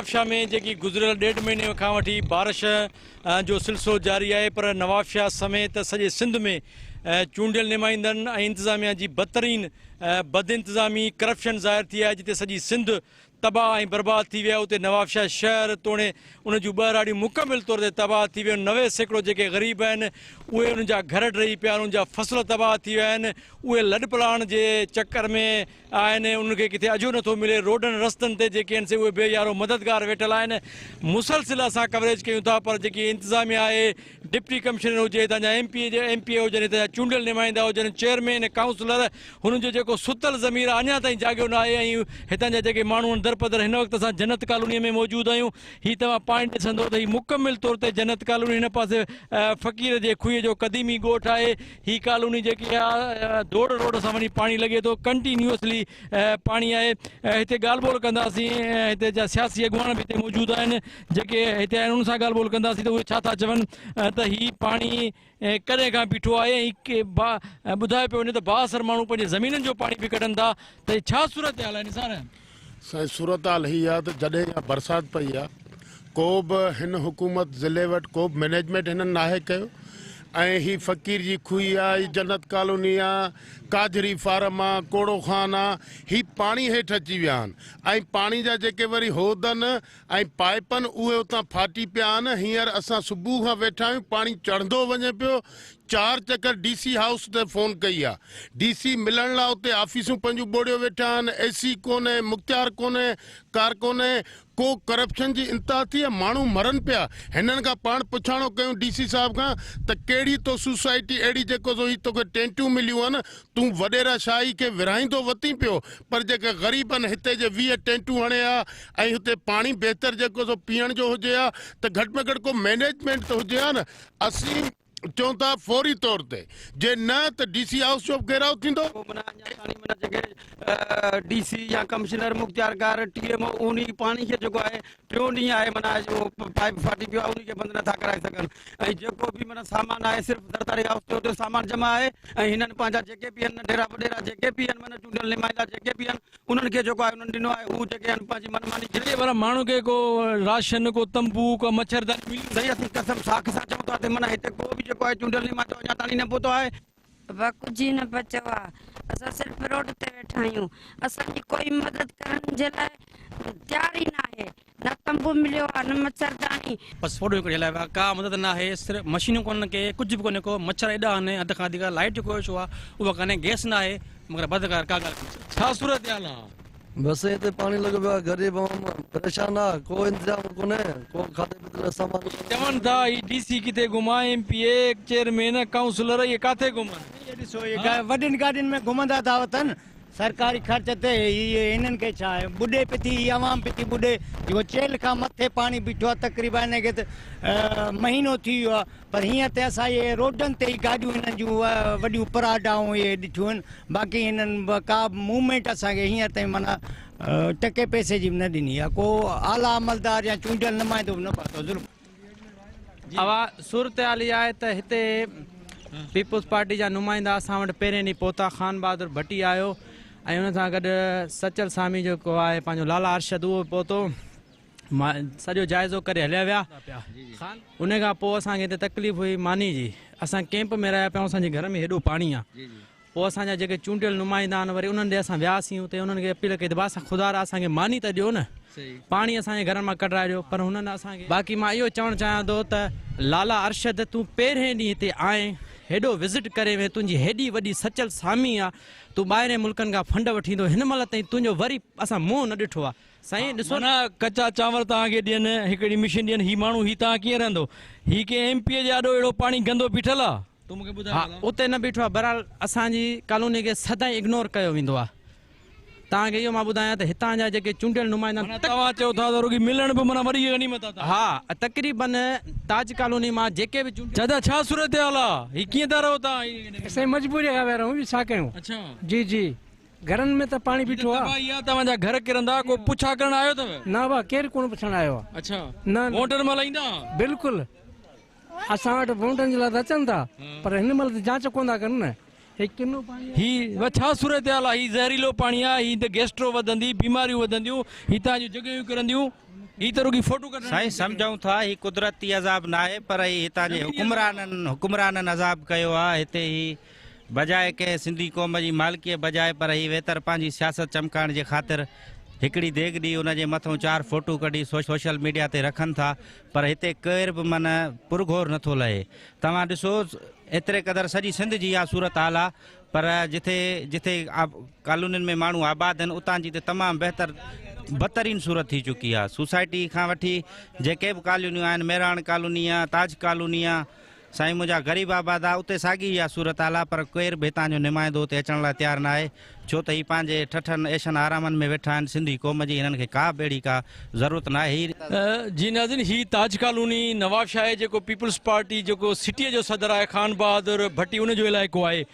نوابشاهه ۾ جيڪي گذريل ڏيڍ مهيني کان وٺي بارش جو سلسلو جاري آهي پر نوابشاهه سميت سڄي سنڌ ۾ چونڊيل نمائندن ۽ انتظاميا جي بدترين بدانتظامي ڪرپشن ظاهر ٿي آهي جتي سڄي سنڌ تباهه ۽ برباد ٿي وئي آهي اتي نوابشاهه شهر توڻي ان جون ٻهراڙيون مڪمل طور تي تباهه ٿي ويون 90% جيڪي غريب آهن اهي انهن جا گهر ڊهي پيا آهن انهن جا فصل تباهه ٿي ويا آهن اهي لڏپلاڻ جي چڪر ۾ آهن انهن کي ڪٿي اجهو نٿو ملي روڊن رستن تي جيڪي آهن سي اهي بي يارو مددگار ويٺل آهن مسلسل اسان ڪوريج ڪيون ٿا پر جيڪي انتظاميا آهي ڊپٽي ڪمشنر هجي هتان جا ايم پي ايم پي اي هجن هتان جا چونڊيل نمائندا هجن چيئرمين ڪائونسلر هنن جو جيڪو ستل ضمير آهي اڃا تائين جاڳيو نه آهي ۽ هتان جا جيڪي ماڻهو آهن درپدر هن وقت اسان جنت ڪالوني ۾ موجود آهيون هي توهان پاڻي ڏسندو ته هي مڪمل طور تي جنت ڪالوني هن پاسي فقير جي کوهي جو قديمي ڳوٺ آهي هي ڪالوني جيڪي آهي دوڙ روڊ سان وڃي پاڻي لڳي ٿو ڪنٽينيوسلي پاڻي آهي هتي ڳالهه ٻولهه ڪنداسين هتي جا سياسي اڳواڻ به هتي موجود آهن جيڪي هتي آهن انهن سان ڳالهه ٻولهه ڪنداسين ته اهي ڇا ٿا چون ته هي پاڻي ڪڏهن کان بيٺو آهي ۽ ٻڌايو پيو وڃي ته بااثر ماڻهو پنهنجي زمينن جو پاڻي به ڪڍن ٿا ته هي ڇا صورتحال آهي نثار؟ سائين صورتحال هي آهي ته جڏهن اها برسات پئي آهي ڪو به هن حڪومت ضلعي وٽ ڪو به مئنيجمينٽ هنن ناهي ڪيو ۽ هي فقير جي کوهي آهي هي جنت ڪالوني آهي ڪاجهري فارم آهي ڪوڙو خان آهي هي پاڻي هيٺ اچي ويا آهن ۽ پاڻي جا جيڪي وري حوض آهن ۽ پائيپن اهي اتان ڦاٽي پيا آهن، هينئر اسان صبح کان ويٺا آهيون، پاڻي چڙهندو وڃي پيو، چار چڪر ڊي سي هائوس تي فون ڪئي آ، ڊي سي ملڻ لاء اتي آفيسون پنهنجون ٻوڙيو ويٺا آهن، اي سي ڪونهي، مختيار ڪونهي، ڪار ڪونهي، ڪو ڪرپشن جي انتها ٿي آ، ماڻهو مرن پيا، هنن کان پاڻ پڇاڻو ڪيون ڊي سي صاحب کان ته ڪهڙي تو سوسائٽي اهڙي جيڪو سو هي توکي ٽينٽون مليون آهن، تون وڏيرا شاهي کي ورهائيندو وتين پيو پر جيڪي غريب آهن هتي جي 20 ٽينٽون هڻي ها ۽ هتي پاڻي بهتر جيڪو سو پيئڻ جو هجي ها ته گهٽ ۾ گهٽ ڪو مئنيجمينٽ ته هجي ها نه اسين چئون ٿا فوري طور تي جي نه ته ڊي سي هائوس جو به گهيراء ٿيندو. پوء معنيٰ اڃا تاڻي معنيٰ جيڪي ڊي سي يا ڪمشنر مختيارڪار ٽي ايم او انهي پاڻي کي جيڪو آهي ٽيون ڏينهن آهي معنيٰ اهو پائيپ ڦاٽي پيو آهي انهي کي بند نٿا ڪرائي سگهن ۽ جيڪو به معنيٰ سامان آهي صرف زرداري هائوس تي اتي سامان جمع آهي ۽ هنن پنهنجا جيڪي به آهن ننڍيرا وڏيرا جيڪي به آهن معنيٰ چونڊيل نمائندا جيڪي به آهن انهن کي جيڪو آهي انهن ڏنو آهي هو جيڪي آهن پنهنجي من ماني جتي ڀلا ماڻهو کي ڪو راشن ڪو تنبو ڪا مڇرداني ملي سائين اسين قسم ساک سان چئون ٿا ته معنيٰ هتي ڪو به جيڪو آهي چونڊيل نمائندو اڃا تاڻي نه پهتو آهي. بابا ڪجهه ئي نه بچيو آ اسان صرف روڊ تي ويٺا آهيون اسان جي ڪوئي مدد ڪرڻ جي لاء تيار ئي ناهي نه تنبو مليو آ نه مڇرداني. بس فوٽو هڪڙي هلائي ويا ڪا مدد ناهي صرف مشينون ڪونهن ڪي ڪجهه به ڪونهي ڪو مڇر ايڏا آهن حد کان وڌيڪ لائيٽ جو ڪو اشو آ اها ڪانهي گئس ناهي مگر بدڪار ڪا ڳالهه ڪونهي. ڇا صورتحال آ؟ بس هتي پاڻي لڳو پيو آ غريب عوام پريشان آ ڪو انتظام ڪونهي ڪو کاڌي پيتي لاء سامان ڪونهي. چون ٿا هي ڊي سي ڪٿي گم آ M P A chairman councillor اهي ڪاٿي گم آهن. هي ڏسو اهي وڏين گاڏين ۾ گهمندا ٿا وتن سرڪاري خرچ تي هي هنن کي ڇا آهي ٻڏي پئي ٿي هي عوام پئي ٿي ٻڏي جيڪو چيلهه کان مٿي پاڻي بيٺو آ تقريبا هن کي ته مهينو ٿي ويو آ پر هينئر ته اسان اهي روڊن تي ئي گاڏيون هنن جون وڏيون پراڊائون اهي ڏٺيون آهن باقي هنن ڪا به موومينٽ اسان کي هينئر تائين معنيٰ ٽڪي پئسي جي به نه ڏني آهي ڪو اعليٰ عملدار يا چونڊيل نمائندو به نه پهتو ظلم. اها صورتحال اها آهي ته هتي پيپلز پارٽي جا نمائندا اسان وٽ پهرين ڏينهن پهتا خان بهادر ڀٽي آيو ۽ ان سان گڏ سچل سامي جيڪو آهي پنهنجو لالا ارشد اهو به پهتو سڄو جائزو ڪري هليا ويا ان کان پوء اسان کي هتي تڪليف هئي ماني جي اسان ڪيمپ ۾ رهيا پيا اسان جي گهر ۾ هيڏو پاڻي آ پوء اسان جا جيڪي چونڊيل نمائندا آهن وري انهن ڏي اسان وياسين اتي انهن کي اپيل ڪئي ته ڀاء اسان خدا را اسان کي ماني ته ڏيو نه پاڻي اسان جي گهرن مان ڪڍرائي ڏيو پر هنن اسان کي باقي مان اهو چوڻ چاهيان ٿو ته لالا ارشد تون پهرين ڏينهن هتي آئين هيڏو وزٽ ڪري وئين تنهنجي هيڏي وڏي سچل سامي آ تون ٻاهرين ملڪن کان فنڊ وٺين ٿو هن مهل تائين تنهنجو وري اسان منهن نه ڏٺو آ سائين ڏسو نه ڪچا چانور توهان کي ڏين هڪڙي مشين ڏين هي ماڻهو هي توهان ڪيئن رهندو هي ڪنهن ايم پي اي جي آڏو اهڙو پاڻي گندو بيٺل آ تون مونکي ٻڌاء ها ڀلا. اتي نه بيٺو آ بهرحال اسان جي ڪالوني کي سدائين اگنور ڪيو ويندو آ توهان کي اهو مان ٻڌايان ته هتان جا جيڪي چونڊيل نمائندا معنيٰ توهان چئو ٿا ته رڳي ملڻ به معنيٰ وڏي غنيمت آ توهان ها تقريبن تاج ڪالوني مان جيڪي به چونڊيل. چاچا ڇا صورتحال آ هي ڪيئن ٿا رهو توهان هي. سائين مجبوري کان ويا رهون ٻيو ڇا ڪيون. اڇا. جي جي. گهرن ۾ ته پاڻي بيٺو آ. تباهي آ توهان جا گهر ڪرندا ڪو پڇا ڪرڻ آيو اٿو؟ نه ڀا ڪير ڪونه پڇڻ آيو آ. اڇا نه نه. ووٽن مهل ايندا؟ بلڪل اسان وٽ ووٽن جي لاء ته اچن ٿا پر هن مهل ته جاچ ڪونه ٿا ڪن نه هي ڪنو پاڻي آ. هي ڇا صورتحال آ هي زهريلو پاڻي آ هي ته گيسٽرو وڌندي بيماريون وڌنديون هي توهان جون جڳهيون ڪرنديون. هي ته رڳي فوٽو ڪڍڻ سائين سمجهون ٿا هي قدرتي عذاب ناهي پر هي هتان جي حڪمرانن حڪمرانن عذاب ڪيو آ هتي هي بجاء ڪنهن سنڌي قوم جي مالڪيء بجاء پر هي ويتر پنهنجي سياست چمڪائڻ جي خاطر هڪڙي ديڳ ڏئي ان جي مٿئون چار فوٽو ڪڍي سوشل ميڊيا تي رکن ٿا پر هتي ڪير به من پرگهور نٿو لهي توهان ڏسو ايتري قدر سڄي سنڌ جي اها صورت حال آ پر جٿي جٿي ڪالونين ۾ ماڻهو آباد آهن اتان جي ته تمام بهتر بدترين صورت ٿي چڪي آهي سوسائٽي کان وٺي جيڪي به ڪالونيون آهن مهراڻ ڪالوني آ تاج ڪالوني آ سائين منهنجا غريب آباد آ اتي ساڳي اها صورت حال آ پر ڪير به هتان جو نمائندو اتي اچڻ لاء تيار ناهي ڇو ته هي پنهنجي ٺٺن عيشن آرامن ۾ ويٺا آهن سنڌي قوم جي هنن کي ڪا به اهڙي ڪا ضرورت ناهي هي جي ناظرين هي تاج ڪالوني نوابشاهه آهي جيڪو پيپلز پارٽي جيڪو سٽيء جو صدر آهي خان بهادر ڀٽي ان جو علائقو آهي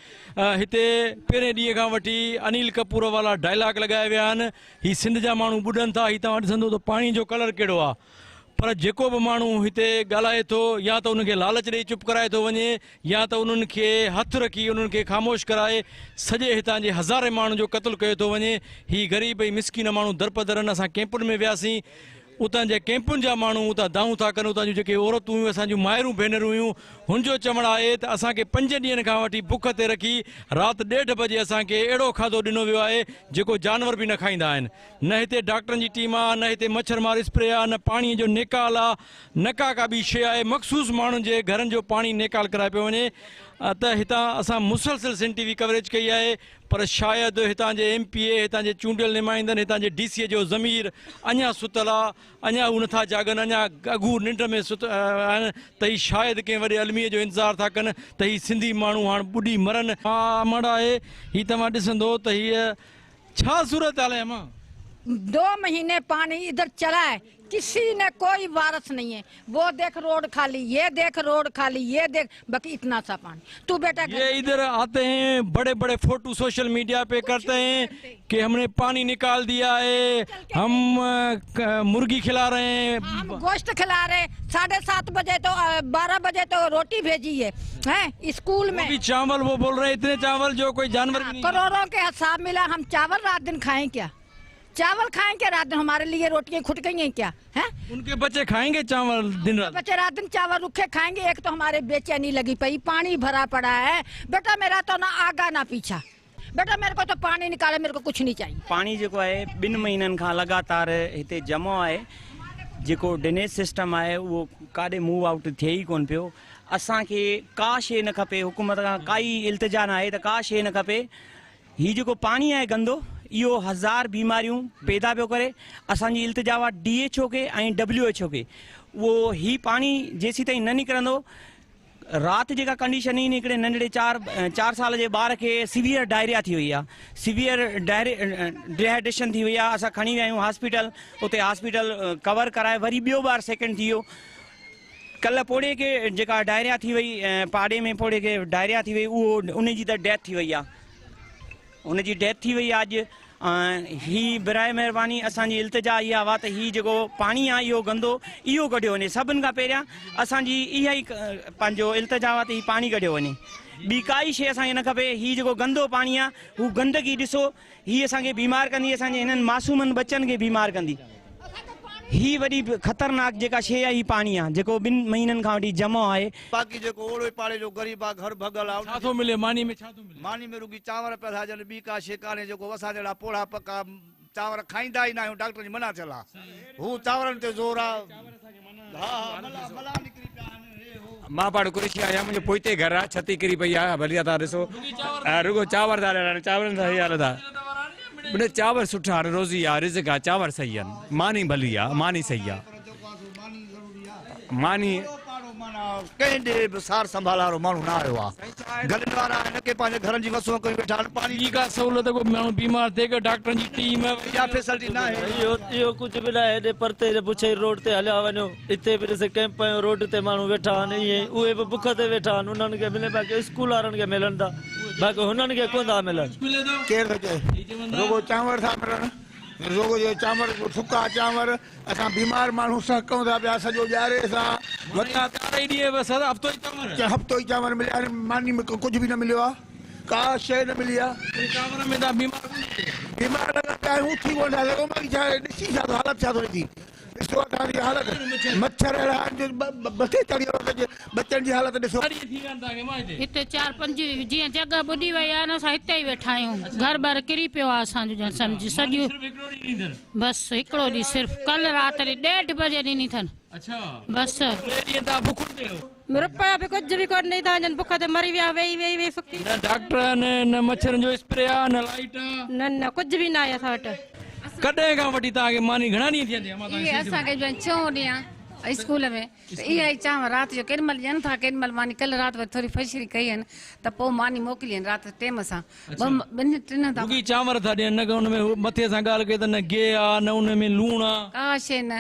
هتي پهرين ڏينهن کان وٺي انيل ڪپور والا ڊائلاگ لڳايا ويا آهن هي سنڌ جا ماڻهو ٻڏن ٿا هي توهان ڏسندو ته پاڻي جو ڪلر ڪهڙو آهي پر جيڪو به ماڻهو هتي ڳالهائي ٿو يا ته انهن کي لالچ ڏئي چپ ڪرائي ٿو وڃي يا ته انهن کي هٿ رکي انهن کي خاموش ڪرائي سڄي هتان جي هزارين ماڻهن جو قتل ڪيو ٿو وڃي. هي غريب ۽ مسڪين ماڻهو درپدر آهن اسان ڪئمپن ۾ وياسين اتان جي ڪئمپن جا ماڻهو اتان دانهون ٿا ڪن اتان جون جيڪي عورتون هيون اسان جون مائرون ڀينرون هيون هن جو چوڻ آهي ته اسان کي پنج ڏينهن کان وٺي بک تي رکي رات ڏيڍ بجي اسان کي اهڙو کاڌو ڏنو ويو آهي جيڪو جانور به نه کائيندا آهن. نه هتي ڊاڪٽرن جي ٽيم آ، نه هتي مڇر مار اسپري آ، نه پاڻي جو نيڪال آ، نه ڪا ڪا ٻي شيء آهي، مخصوص ماڻهن جي گهرن جو پاڻي نيڪال ڪرايو پيو وڃي ته هتان اسان مسلسل سنڌ ٽي وي ڪوريج ڪئي آهي پر شايد هتان جي ايم پي اي، هتان جي چونڊيل نمائندن، هتان جي ڊي سي جو ضمير اڃا ستل آ، اڃا هو نٿا جاڳن، اڃا اگهور ننڊ ۾ ستل آهن ته هي شايد ڪنهن وڏي الميي جو انتظار ٿا ڪن ته هي سنڌي ماڻهو هاڻ ٻڏي مرن. امڙ آهي، هي توهان ڏسندو ته هيء छा सूरत हाल है अम्मा? 2 महीने पानी इधर चला है, किसी ने कोई वारस नहीं है। वो देख रोड खाली, ये देख रोड खाली, ये देख, बाकी इतना सा पानी। तू बेटा ये इधर आते हैं, बड़े बड़े फोटो सोशल मीडिया पे करते हैं कि हमने पानी निकाल दिया है, हम मुर्गी खिला रहे हैं, हम गोश्त खिला रहे हैं। 7:30 बजे तो 12 बजे तो रोटी भेजी है, हैं स्कूल में। वो भी चावल, वो बोल रहे हैं इतने चावल जो कोई जानवर भी नहीं। करोड़ों के हिसाब मिला, हम चावल रात दिन खाएं क्या? चावल खाएं क्या रात दिन? हमारे लिए रोटियां खुट गई हैं क्या? हैं उनके बच्चे खाएंगे चावल दिन रात? बच्चे रात दिन चावल रुखे खाएंगे। एक तो हमारे बेचैनी लगी पई, पानी भरा पड़ा है बेटा, मेरा तो ना आगा ना पीछा बेटा, मेरे को तो पानी निकाले, मेरे को कुछ नहीं चाहिए। पानी जो है 2 महीननि खां लगातार हिते जमो आहे, जेको ड्रेनेज सिस्टम आहे उहो काॾे मूव आउट थिए ई कोन पियो। असांखे का शइ न खपे, हुकूमत खां काई इल्तिजा न आहे त का शइ न खपे। ही जेको पाणी आहे गंदो, इहो 1000 बीमारियूं पैदा पियो करे। असांजी इल्तिजा आहे डी एच ओ खे ऐं डब्ल्यू एच ओ खे, उहो ही पाणी जेसीं ताईं न निकिरंदो, राति जेका कंडीशन हुई हिकिड़े नंढड़े 4 साल जे ॿार खे सीवियर डायरिया थी वई आहे, सीवियर डिहाइड्रेशन थी वई आहे। असां खणी विया आहियूं हॉस्पिटल, उते हॉस्पिटल कवर कराए वरी ॿियो ॿार सेकंड थी वियो। कल्ह पोड़े खे जेका डायरिया थी वई, पाड़े में पोड़े खे डायरिया थी वई, उहो उनजी त डेथ थी वई आहे, उनजी डेथ थी वई आहे अॼु। ही बराए महिरबानी असांजी इल्तिजा इहा आहे त ही जेको पाणी आहे इहो गंदो, इहो कढियो वञे। सभिनि खां पहिरियां असांजी इहा ई पंहिंजो इल्तिजा आहे त ही पाणी कढियो वञे, ॿी काई शइ असांखे न खपे। ही जेको गंदो पाणी आहे हू गंदगी ॾिसो, ही असांखे बीमार कंदी, असांजे हिननि मासूमनि बच्चनि खे बीमार कंदी। ही वॾी ख़तरनाक जेका शइ आहे ही पाणी आहे जेको 2 महीननि खां वठी जमो आहे। बाक़ी जेको ओड़े पाड़े जो ग़रीब आहे, घर भॻल आहे, छा थो मिले मानी में? छा थो मिले मानी में? रुॻी चांवर पिया था ॾियनि, ॿी का शइ कान्हे। जेको असां जहिड़ा पोढ़ा पका चांवर खाईंदा ई न आहियूं, डॉक्टर जी मना थियल आहे, हू चांवरनि ते ज़ोर आहे। मां पाण कुरेशी आहियां, मुंहिंजो पोइते घर आहे, छती किरी पई आहे, भली तव्हां ॾिसो, रुॻो चांवर था ॾियनि, चांवरनि सां ई हालत आहे। न चांवर सुठा आहिनि, रोज़ी आहे, रिज़्क आहे, चांवर सही आहिनि, मानी भली आहे, मानी सही आहे, मानी कंहिं ॾे बि सार संभाल वारो माण्हू न आयो आहे। गलियुनि वारा आहिनि, के पंहिंजे घरनि जी वसूअ करी वेठा आहिनि। पाणी ॿी का सहूलियत, को माण्हू बीमार थिए, को डॉक्टरनि जी टीम इहा फैसिलिटी न आहे। इहो कुझु बि न आहे। हेॾे परते पुछे रोड ते हलिया वञो, हिते बि ॾिस कैंप आयो, रोड ते माण्हू वेठा आहिनि, ईअं उहे बि बुख ते वेठा आहिनि, उन्हनि खे मिले, बाक़ी स्कूल वारनि खे मिलनि था, बाक़ी हुननि खे कोन था मिलनि। केरु थो चए रुॻो चांवर था मिलनि, रुॻो इहो चांवर, सुका चांवर। असां बीमार माण्हू सहकऊं था पिया सॼो ॼारे सां। हफ़्तो ई चांवर, हफ़्तो ई चांवर मिलिया आहिनि, मानी में कुझु बि न मिलियो आहे, का शइ न मिली आहे। चांवर में तव्हां बीमार बीमार लॻा पिया आहियूं, थी कोन था सघूं। बाक़ी छा ॾिसी छा थो, हालत छा थो थी, ڏسو اسان جي حالت مڇر اهڙا آهن جو مٿي چڙهي ويو ٻچن جي حالت ڏسو. هتي چار پنج جيئن جڳهه ٻڏي وئي آهي نه اسان هتي ئي ويٺا آهيون گهر ٻر ڪري پيو آهي اسان جو ڄڻ سمجهه سڄو بس هڪڙو ڏينهن صرف ڪل رات ڏينهن ڏيڍ بجي ڏني اٿن بس. رپيا به ڪجهه به ڪونه ڏئي ٿا وڃن بک تي مري ويا ويهي ويهي ويهي سڪي. نه ڊاڪٽر آهن نه مڇرن جو اسپري آهي نه لائيٽ آهي. نه نه ڪجهه به ناهي اسان وٽ. ڪڏهن کان وٺي توهان کي ماني گهڻا ڏينهن ٿيا ٿي امان توهان کي اهي اسان کي ڄڻ ڇهون ڏينهن آهي اسڪول ۾ ته اها ئي چانور رات جو ڪيڏي مهل ڏين ٿا ڪيڏي مهل ماني ڪلهه رات وري ٿوري فشري ڪئي هن ته پوء ماني موڪلي هن رات ٽيم سان ٻن ٽن هنڌان رڳي چانور ٿا ڏين نه ان ۾ مٿي سان ڳالهه ڪئي ته نه گيهه آ نه ان ۾ لوڻ آ. ڪا شيء نه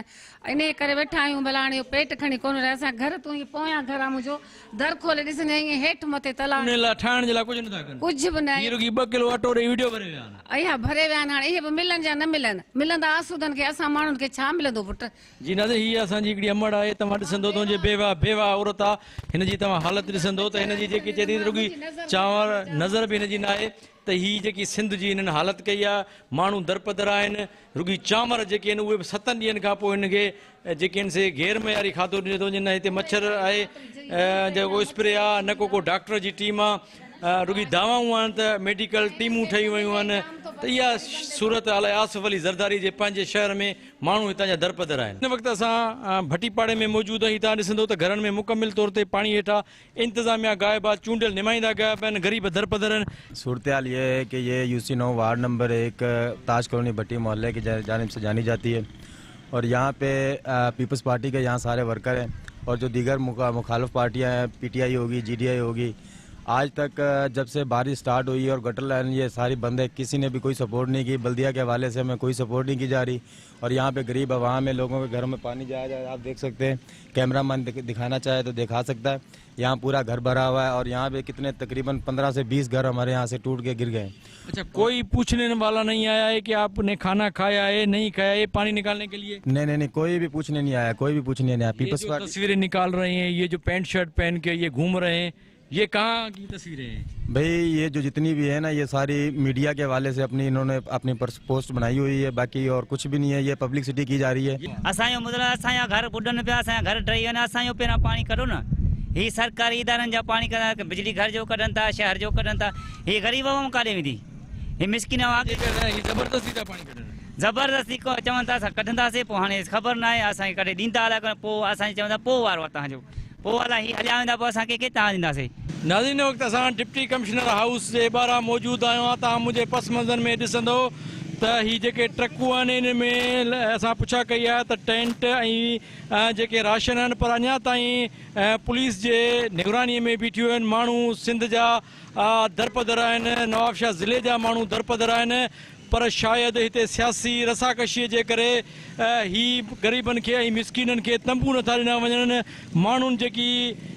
انهيء ڪري ويٺا آهيون ڀلا هاڻي اهو پيٽ کڻي ڪونه رهيا اسان گهر تون هي پويان گهر آ منهنجو در کولي ڏسندين ائين هيٺ مٿي تلاء انهيء لاء ٺاهڻ جي لاء ڪجهه نٿا ڪن. ڪجهه به نه هي رڳي ٻه ڪلو اٽو ڏئي وڊيو ڀري ويا آهن. اها ڀري ويا آهن هاڻي اهي به ملن يا نه ملن ملندا آسودن کي اسان ماڻهن کي ڇا ملندو پٽ. جي ناظرين هي اسان جي هڪڙي امڙ آهي توهان ڏسندو ته هن جي بيواه بيواه عورت آ هن جي توهان حالت ڏسندو ته هن جي جيڪي چئي ٿي ته رڳي چانور نظر به هن جي ناهي ته هي جيڪي سنڌ جي هنن حالت ڪئي آ ماڻهو درپدر آهن رڳي چانور جيڪي آهن اهي به ستن ڏينهن کان پوء هن کي جيڪي آهن سي غير معياري کاڌو ڏنو ٿو وڃي نه هتي مڇر آهي جيڪو اسپري آ نه ڪو ڪو ڊاڪٽر جي ٽيم آ رڳي دعوائون آهن ته ميڊيڪل ٽيمون ٺهي ويون آهن ته اها صورت حال آهي آصف علي زرداري جي پنهنجي شهر ۾ ماڻهو هتان جا درپدر آهن. هن وقت اسان ڀٽي پاڙي ۾ موجود آهيون هتان ڏسندو ته گهرن ۾ مڪمل طور تي پاڻي هيٺ آ انتظاميا غائب آ چونڊيل نمائندا غائب آهن غريب درپدر آهن. صورتحال ये है कि ये यूसी 9 वार्ड नंबर 1 ताज कॉलोनी भट्टी मोहल्ले की जानिब से जानी जाती है और यहाँ पे पीपल्स पार्टी के यहाँ सारे वर्कर हैं और जो दीगर मुखालिफ पार्टियाँ हैं पीटीआई होगी जीडीआई होगी आज तक जब से बारिश स्टार्ट हुई और गटर लाइन ये सारी बंद है किसी ने भी कोई सपोर्ट नहीं की बल्दिया के हवाले से हमें कोई सपोर्ट नहीं की जा रही और यहाँ पे गरीब आवाम है लोगों के घरों में पानी जाया जा रहा है आप देख सकते हैं कैमरा मैन दिखाना चाहे तो दिखा सकता है यहाँ पूरा घर भरा हुआ है और यहाँ पे कितने तकरीबन 15 से 20 घर हमारे यहाँ से टूट के गिर गए। अच्छा कोई पूछने वाला नहीं आया है कि आपने खाना खाया है नहीं खाया है पानी निकालने के लिए? नहीं नहीं नहीं कोई भी पूछने नहीं आया कोई भी पूछने नहीं आया। ये पीपल्स जो पार्टी तस्वीरें निकाल रहे हैं ये जो पैंट शर्ट पहन के ये घूम रहे हैं ये कहाँ की तस्वीरें हैं? भाई ये जो जितनी भी है ना ये सारी मीडिया के हवाले से अपनी इन्होंने अपनी पोस्ट बनाई हुई है बाकी और कुछ भी नहीं है ये पब्लिसिटी की जा रही है। असांजो मतलब असांजा घर ॿुॾनि पिया असांजा घर ढही विया असांजो पहिरियां पाणी कढो न ही सरकारी इदारनि जा पाणी कढनि बिजली घर जो कढनि था शहर जो कढनि था ही ग़रीब आवाम काॾे वेंदी ही मिसकिन आवाम ज़बरदस्ती था पाणी कढनि ज़बरदस्ती को चवनि था असां कढंदासीं पोइ हाणे ख़बर न आहे असांखे कॾहिं ॾींदा अलाए कोन पोइ असांखे चवंदा पोइ वारो आहे तव्हांजो पोइ अलाए ही हलिया वेंदा पोइ असांखे केतिरा ॾींदासीं। नाज़रीन हिन वक़्तु असां डिप्टी कमिश्नर हाउस जे ॿाहिरां मौजूदु आहियूं। तव्हां मुंहिंजे पस मंज़र में ॾिसंदो त ही जेके ट्रकूं आहिनि इन में असां पुछा कई आहे त टेंट ऐं जेके राशन आहिनि पर अञा ताईं पुलिस जे निगरानीअ में बीठियूं आहिनि। माण्हू सिंध जा दरपदर आहिनि, नवाबशाह ज़िले जा माण्हू दरपदर आहिनि, पर शायदि हिते सियासी रसाकशीअ जे करे ही ग़रीबनि खे ऐं मिसकीननि खे तंबू नथा ॾिना वञनि। माण्हुनि जेकी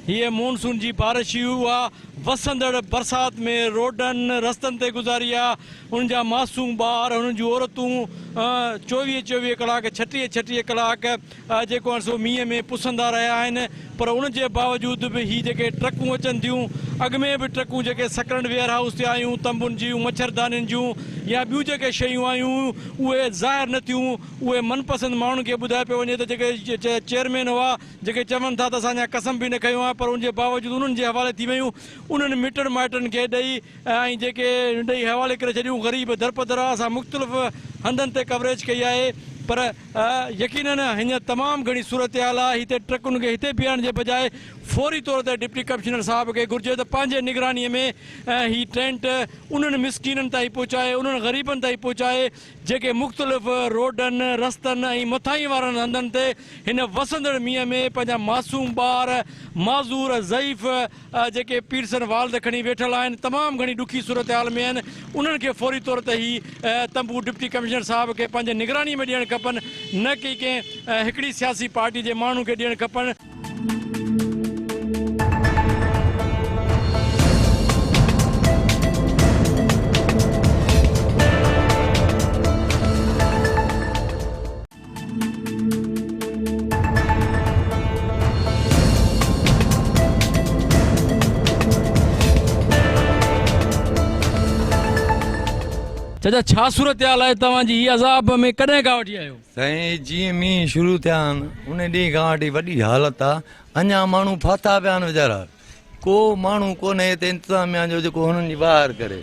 हीअ मानसून जी बारिश हुई उहा वसंदड़ बरसात में रोडनि रस्तनि ते गुज़ारी आहे। उन्हनि जा मासूम ॿार, उन्हनि जूं औरतूं 24 24 कलाक 36 36 कलाक जेको आहे सो मींहं में पुसंदा रहिया आहिनि, पर उनजे बावजूद बि ही जेके ट्रकूं अचनि थियूं, अॻु में बि ट्रकूं जेके सकरंड वेयर हाउस ते आयूं तंबुनि जूं, मच्छरदानियुनि जूं या ॿियूं जेके शयूं आयूं उहे ज़ाहिर न थियूं। उहे मनपसंदि माण्हुनि खे ॿुधाए पियो वञे त जेके चेयरमैन हुआ जेके चवनि था त असांजा कसम बि न खयो आहे, पर उनजे बावजूदु उन्हनि जे हवाले थी वयूं। उन्हनि मिटनि माइटनि खे ॾेई ऐं जेके ॾेई हवाले करे छॾियूं। ग़रीब दरपदर असां मुख़्तलिफ़ हंधनि ते कवरेज कई आहे, पर यकीनन हींअर तमामु घणी सूरत हाल आहे। हिते ट्रकुनि खे हिते बीहारण जे बजाए फौरी तौर ते डिप्टी कमिश्नर साहब खे घुरिजे त पंहिंजे निगरानीअ में ही टेंट उन्हनि मिसकीननि ताईं पहुचाए, उन्हनि ग़रीबनि ताईं पहुचाए जेके मुख़्तलिफ़ रोडनि, रस्तनि ऐं मथाई वारनि हंधनि ते हिन वसंदड़ मींहं में पंहिंजा मासूम ॿार, माज़ूर, ज़ईफ़ जेके पीरसन वाल्द खणी वेठल आहिनि, तमामु घणी ॾुखी सूरत हाल में आहिनि। उन्हनि खे फौरी तौर ते ही तंबू डिप्टी कमिश्नर साहब खे पंहिंजे निगरानीअ में ॾियणु खपनि, न की कंहिं हिकिड़ी सियासी पार्टी जे माण्हू खे ॾियणु खपनि। چاچا ڇا صورتحال آهي توهان جي هي عذاب ۾ ڪڏهن کان وٺي آهيو؟ سائين جيئن مينهن شروع ٿيا آهن ان ڏينهن کان وٺي وڏي حالت آ اڃا ماڻهو ڦاٿا پيا آهن ويچارا ڪو ماڻهو ڪونهي هتي انتظاميا جو جيڪو هنن جي واهر ڪري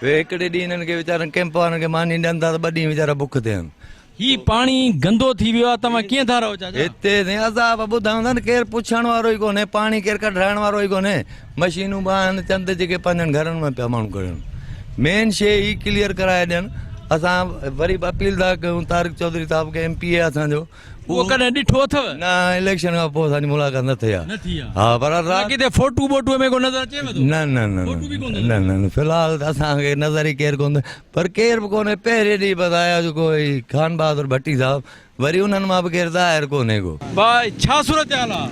هڪڙي ڏينهن هنن کي ويچارن ڪئمپ وارن کي ماني ڏين ٿا ته ٻه ڏينهن ويچارا بک تي آهن. هي پاڻي گندو ٿي ويو آهي توهان ڪيئن ٿا رهو چاچا؟ هتي سائين عذاب ٻڌايون ٿا نه ڪير پڇڻ وارو ئي ڪونهي پاڻي ڪير ڪڍرائڻ وارو ئي ڪونهي مشينون به آهن چند جيڪي پنهنجن گهرن مان پيا ماڻهو ڪڍن مين شي هي ڪليئر ڪرائي ڏين اسان وري به اپيل ٿا ڪيون طارق چوڌري صاحب کي ايم پي اي اسان جو اهو ڪڏهن ڏٺو اٿو؟ نه اليڪشن کان پوء اسان جي ملاقات نه ٿي آهي. نه ٿي آهي. ها پر رات ڪٿي فوٽو ٻوٽو ۾ ڪو نظر اچيو ٿو؟ نه نه نه فوٽو به ڪونه نه نه نه في الحال ته اسان کي نظر ئي ڪير ڪونه پر ڪير به ڪونهي پهرين ڏينهن بس آيا جيڪو هي خان بهادر ڀٽي صاحب وري انهن مان به ڪير ظاهر ڪونهي ڪو. ڀاء ڇا صورتحال آ؟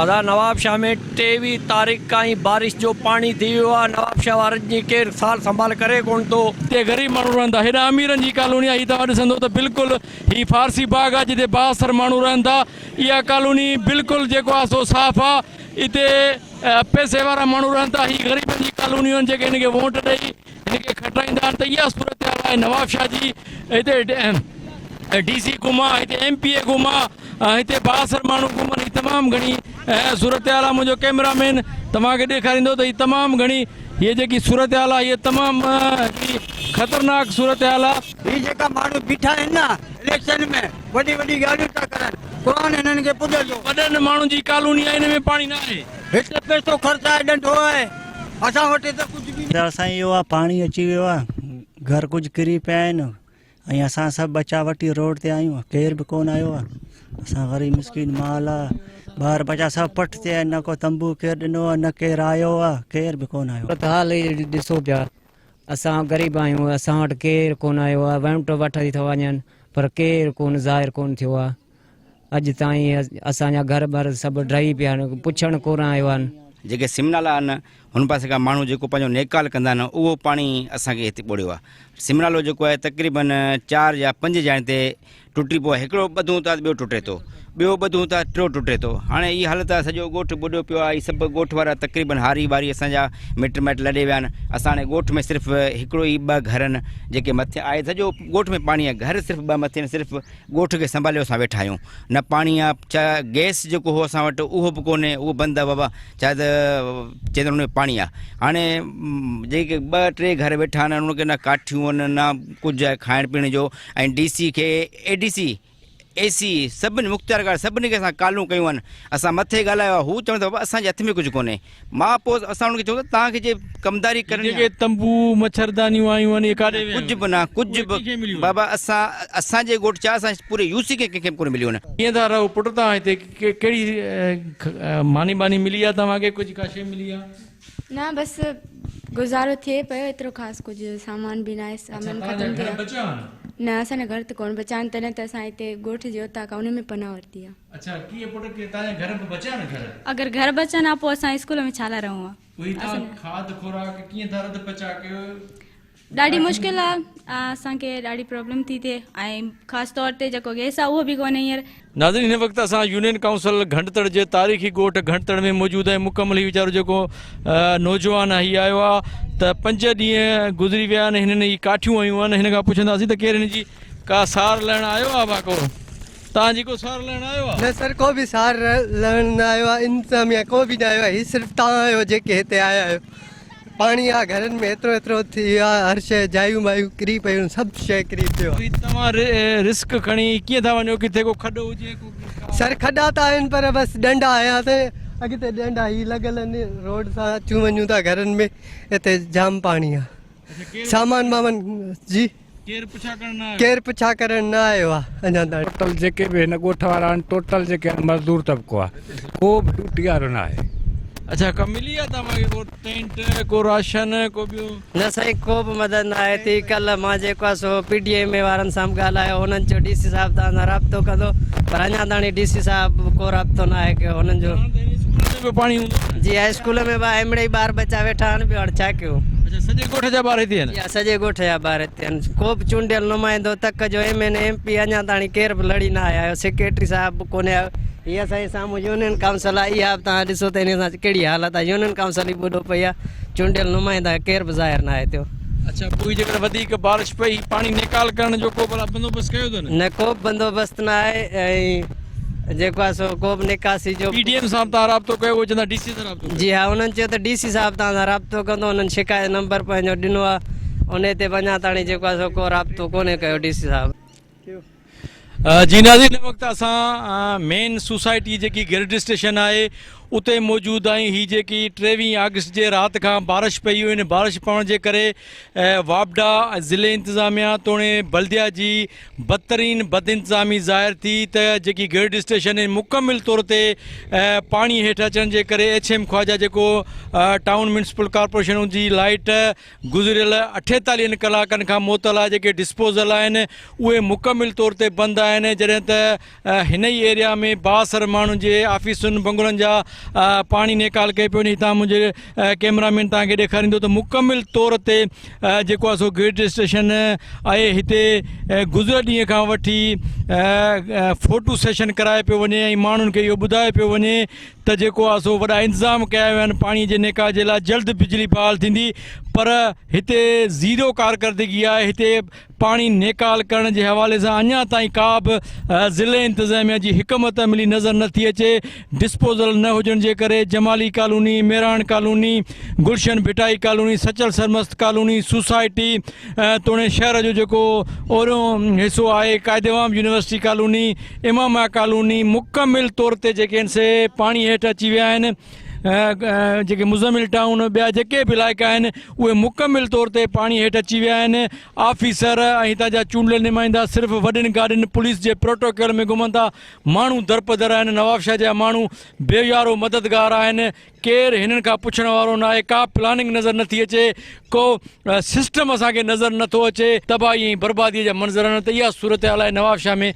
ادا نوابشاهه ۾ 23 تاريخ کان ئي بارش جو پاڻي ٿي ويو آ نوابشاهه وارن جي ڪير سار سنڀال ڪري ڪونه ٿو. هتي غريب ماڻهو رهن ٿا هيڏانهن اميرن جي ڪالوني آ هي توهان ڏسندو ته بلڪل هي فارسي باغ آ جتي بااثر ماڻهو رهن ٿا. اها ڪالوني بلڪل جيڪو آ سو صاف آ. اتي پئسي وارا ماڻهو رهن ٿا. هي غريبن جي ڪالونيون آهن جيڪي هن کي ووٽ ڏئي هن کي کٽرائيندا آهن ته اها صورتحال آهي نوابشاهه جي. هتي ڊي سي گم آ، هتي ايم پي اي گم آ، هتي بااثر ماڻهو گم آهن. هي تمام گهڻي صورتحال آ. منهنجو ڪئميرا مين توهان کي ڏيکاريندو ته هي تمام گهڻي هيء جيڪي صورتحال آ هيء تمام هڪڙي خطرناڪ صورتحال آ. هي جيڪا ماڻهو بيٺا آهن نه اليڪشن ۾ وڏي وڏي ڳالهيون ٿا ڪرن قرآن هنن کي پڄندو. وڏن ماڻهن جي ڪالوني آهي ان ۾ پاڻي نه آهي. هتي پئسو خرچ آهي ڏنڍو آهي اسان وٽ ته ڪجهه به. در سائين اهو آ پاڻي اچي ويو آ گهر ڪجهه ڪري پيا آهن ۽ اسان سڀ ٻچا وٺي روڊ تي آهيون ڪير به ڪونه آيو آ اسان غريب مسڪين مال آ ٻار ٻچا سڀ پٺ تي آهن نه ڪو تنبو ڪير ڏنو آ نه ڪير آيو آ ڪير به ڪونه آيو. صورت حال هي ڏسو پيا اسان غريب آهيون اسان وٽ ڪير ڪونه آيو آهي وونٽ وٺي ٿا وڃن پر ڪير ڪونه ظاهر ڪونه ٿيو آهي اڄ تائين اسان جا گهر ٻر سڀ ڊهي پيا آهن پڇڻ ڪونه آيو آهن. جيڪي سم نالا آهن هن پاسي کان ماڻهو جيڪو پنهنجو نيڪال ڪندا آهن اهو پاڻي اسان کي هتي ٻوڙيو آهي سم نالو جيڪو آهي تقريبن 4 يا 5 جاين تي ٽٽي پيو آهي هڪڙو ٻڌون ٿا ته ٻيو ٽٽي ٿو ٻيو ٻڌون ٿا ٽيو ٽٽي ٿو هاڻي هي حالت آهي سڄو ڳوٺ ٻڏيو پيو آهي سڀ ڳوٺ وارا تقريبن هاري واري اسان جا مٽ مائٽ لڏي ويا آهن اسان هاڻي ڳوٺ ۾ صرف هڪڙو ئي ٻه گهر آهن جيڪي مٿي آهي سڄو ڳوٺ ۾ پاڻي آهي گهر صرف ٻه مٿي آهن صرف ڳوٺ کي سنڀاليو اسان ويٺا آهيون نه پاڻي آهي ڇا گئس جيڪو هو اسان وٽ اهو به ڪونهي اهو بند آهي بابا ڇا ته چئي ته ان ۾ پاڻي آهي هاڻي جيڪي ٻه ٽي گهر ويٺا آهن انهن کي نه ڪاٺيون آهن نه ڪجهه آهي کائڻ پيئڻ جو ۽ ڊي سي کي اي ڊي سي اي سي سڀني مختيارڪار سڀني کي اسان ڪالون ڪيون آهن اسان مٿي ڳالهايو آهي هو چون ٿا بابا اسان جي هٿ ۾ ڪجهه ڪونهي مان پوء اسان انهن کي چئون ٿا توهان کي جي ڪمداري ڪرڻي جيڪي تنبو مڇردانيون آيون آهن اهي ڪاڏي ويون ڪجهه به نه ڪجهه به بابا اسان اسان جي ڳوٺ ڇا اسان پوري يو سي کي ڪنهن کي به ڪونه مليون آهن. ڪيئن ٿا رهو پٽ توهان هتي ڪهڙي ماني ٻاني ملي آهي توهان کي ڪجهه ڪا شيء ملي آهي؟ نه بس گذارو ٿئي پيو ايترو خاص ڪجهه سامان به ناهي سامان ختم ٿي ويو نه اسان جا گهر ته ڪونه بچا آهن تڏهن ته اسان هتي ڳوٺ جي اوطاق آهي ان ۾ پناهه ورتي آهي. اڇا ڪيئن پٽ توهان جا گهر به بچيا آهن گهر؟ اگر گهر بچن ها پوء اسان اسڪول ۾ ڇا لاء رهون ها. پوء توهان کاڌ خوراڪ ڪيئن ٿا رڌ پچاء ڪيو؟ ڏاڍي مشڪل آ اسان کي ڏاڍي پرابلم ٿي ٿئي ۽ خاص طور تي جيڪو گيس آ اهو به ڪونهي هينئر. ناظرين هن وقت اسان يونين ڪائونسل گهنڊتڙ جي تاريخي ڳوٺ گهنڊتڙ ۾ موجود آهيون مڪمل هي ويچارو جيڪو نوجوان آهي هي آيو آ ته 5 ڏينهن گذري ويا آهن هنن هي ڪاٺيون هنيون آهن هن کان پڇنداسين ته ڪير هن جي ڪا سار لهڻ آيو آ ڀا ڪو توهان جي ڪو سار لهڻ آيو آ؟ نه سر ڪو به سار لهڻ نه آيو آ انتظاميا ڪو به نه آيو آ هي صرف توهان آهيو جيڪي هتي آيا آهيو. پاڻي آ گهرن ۾ ايترو ايترو ٿي ويو آ هر شيء جايون بايون ڪري پيون سڀ شيء ڪري پيو آ. توهان رسڪ کڻي ڪيئن ٿا وڃو ڪٿي ڪو کڏو هجي ڪو ڪا. سر کڏا ته آهن پر بس ڏنڊا هنيا اٿن اڳتي ڏنڊا هي لڳل آهن روڊ سان اچون وڃون ٿا گهرن ۾ هتي جام پاڻي آ سامان وامان جي. ڪير پڇا ڪرڻ نه آيو. ڪير پڇا ڪرڻ نه آيو آ اڃا تائين. ٽوٽل جيڪي به هن ڳوٺ وارا آهن ٽوٽل جيڪي آهن مزدور طبقو آهي ڪو به ڊيوٽي وارو نه آهي. اڇا ڪم ملي آ توهان کي ڪو ٽينٽ ڪو راشن ڪو ٻيو. نه سائين ڪو به مدد نه آهي ٿي ڪلهه مان جيڪو آهي سو پي ڊي ايم اي وارن سان به ڳالهايو انهن چيو ڊي سي صاحب توهان سان رابطو ڪندو پر اڃا تاڻي ڊي سي صاحب ڪو رابطو نه آهي ڪيو انهن جو. اسڪول ۾ به پاڻي هوندو نه. جي ها اسڪول ۾ به اهمڙي ئي ٻار ٻچا ويٺا آهن ٻيو هاڻ ڇا ڪيون. اڇا سڄي ڳوٺ جا ٻار هتي آهن. جي ها سڄي ڳوٺ جا ٻار هتي آهن ڪو به چونڊيل نمائندو تڪ جو ايم اين اي ايم پي اڃا تاڻي ڪير به لڙي نه آيو سيڪريٽري صاحب به ڪونهي آيو هي اسان جي سامهون يونين ڪائونسل آهي اها به توهان ڏسو ته انهي سان ڪهڙي حالت آهي يونين ڪائونسل ئي ٻڏو پئي آهي چونڊيل نمائندا ڪير به ظاهر ناهي ٿيو. اڇا پوء جيڪڏهن وڌيڪ بارش پئي پاڻي نيڪال ڪرڻ جو ڪو ڀلا بندوبست ڪيو اٿن؟ نه ڪو به بندوبست نه آهي ۽ جيڪو آهي سو ڪو به نيڪاسي جو. پي ڊي ايم سان به توهان رابطو ڪيو اهي چوندا ڊي سي سان رابطو ڪيو. جي ها انهن چيو ته ڊي سي صاحب توهان سان رابطو ڪندو انهن شڪايت نمبر پنهنجو ڏنو آهي انهي تي به اڃا تاڻي جيڪو آهي سو ڪو رابطو ڪونهي ڪيو ڊي سي صاحب. جي ناظرين هن وقت اسان مين سوسائٽي جيڪي گرڊ اسٽيشن آهي اتي موجود آهيون هي جيڪي ٽيويهين آگسٽ جي رات کان بارش پئي هئي ان بارش پوڻ جي ڪري واپڊا ضلعي انتظاميا توڻي بلديا جي بدترين بدانتظامي ظاهر ٿي ته جيڪي گرڊ اسٽيشن مڪمل طور تي پاڻي هيٺ اچڻ جي ڪري ايڇ ايم خواجا جيڪو ٽائون ميونسپل ڪارپوريشن ان جي لائٽ گذريل اٺيتاليهن ڪلاڪن کان معطل آهي جيڪي ڊسپوزل آهن اهي مڪمل طور تي بند آهن جڏهن ته هن ئي ايريا ۾ بااثر ماڻهن جي آفيسن بنگلن جا پاڻي نيڪال ڪئي پيو وڃي هتان منهنجي ڪيمرا مين توهان کي ڏيکاريندو ته مڪمل طور تي جيڪو آهي سو گرڊ اسٽيشن آهي هتي گذريل ڏينهن کان وٺي فوٽو سيشن ڪرايو پيو وڃي ۽ ماڻهن کي اهو ٻڌايو پيو وڃي ته جيڪو آهي سو وڏا انتظام ڪيا ويا آهن پاڻي جي نيڪال جي لاء جلد بجلي بحال ٿيندي پر هتي زيرو ڪارڪردگي آهي هتي پاڻي نيڪال ڪرڻ جي حوالي سان اڃا تائين ڪا به ضلعي انتظاميا جي حڪمت عملي نظر نٿي اچي ڊسپوزل نه هجڻ جي ڪري Jamali colony Mehran colony Gulshan Bhittai colony Sachal Sarmast colony society توڻي شهر جو جيڪو اوريون حصو آهي Quaid Awam university colony Imamia colony مڪمل طور تي جيڪي آهن سي پاڻي هيٺ اچي ويا آهن جيڪي مزمل ٽائون ٻيا جيڪي به علائقا آهن اهي مڪمل طور تي پاڻي هيٺ اچي ويا آهن آفيسر ۽ هتان جا چونڊيل نمائندا صرف وڏين گاڏين پوليس جي پروٽوڪول ۾ گهمن ٿا ماڻهو درپدر آهن نوابشاهه جا ماڻهو بي يارو مددگار آهن ڪير هنن کان پڇڻ وارو ناهي، ڪا پلاننگ نظر نٿي اچي، ڪو سسٽم اسان کي نظر نٿو اچي، تباهي ۽ بربادي جا منظر آهن ته اها صورتحال آهي نوابشاهه ۾.